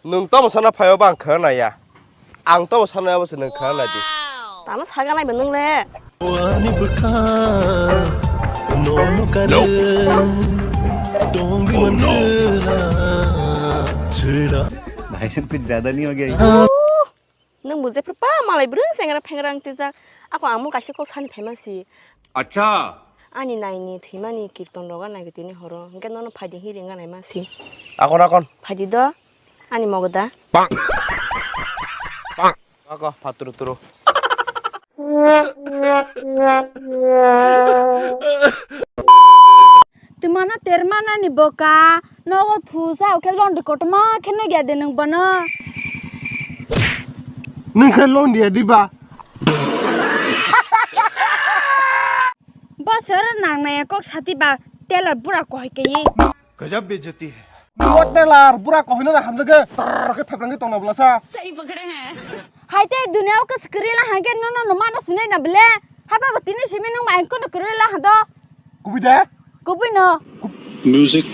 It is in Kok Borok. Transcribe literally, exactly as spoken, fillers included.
Nwng tamo sana phaio ba ang khana naiya. Ang tamo sana abo se nwng khana nai di. Tamo saga nai ba nwng le. Ani bwkha nono kare tongwi manwla chwla. भाई साहब कुछ ज्यादा नहीं हो गया ये? Nwng bo jephru pa malai bwrwi sengra phengra wng twijak. Ako ang mung kaisa kok sani phaima si. Acha. Ani naini thwimani kirton roga nai tini horo. Hwnkhe nono phaidi hi ringa naima si. Akon akon. Phaidi do. Ani mogoda. Ako phaturu turu. Twmano termanani boka, nogo thusa, okhe londi kotorma khe nugya de nwng bono. Nwng khe londi ya diba? Bosor nangnai kok sati ba tailor bura kohoi kaiye. Gajab bejati hai. Bo tailor bura kohoi na hamjage, tar khe theplang khe tongna bwlasa. Hai te dunia o kwswk kwrwi la hangkhe nono no mano sinai na bwle. Haba bo tini simi nwng ma engkon no kwrwi la hado. Kubui de? Kubui no. Music.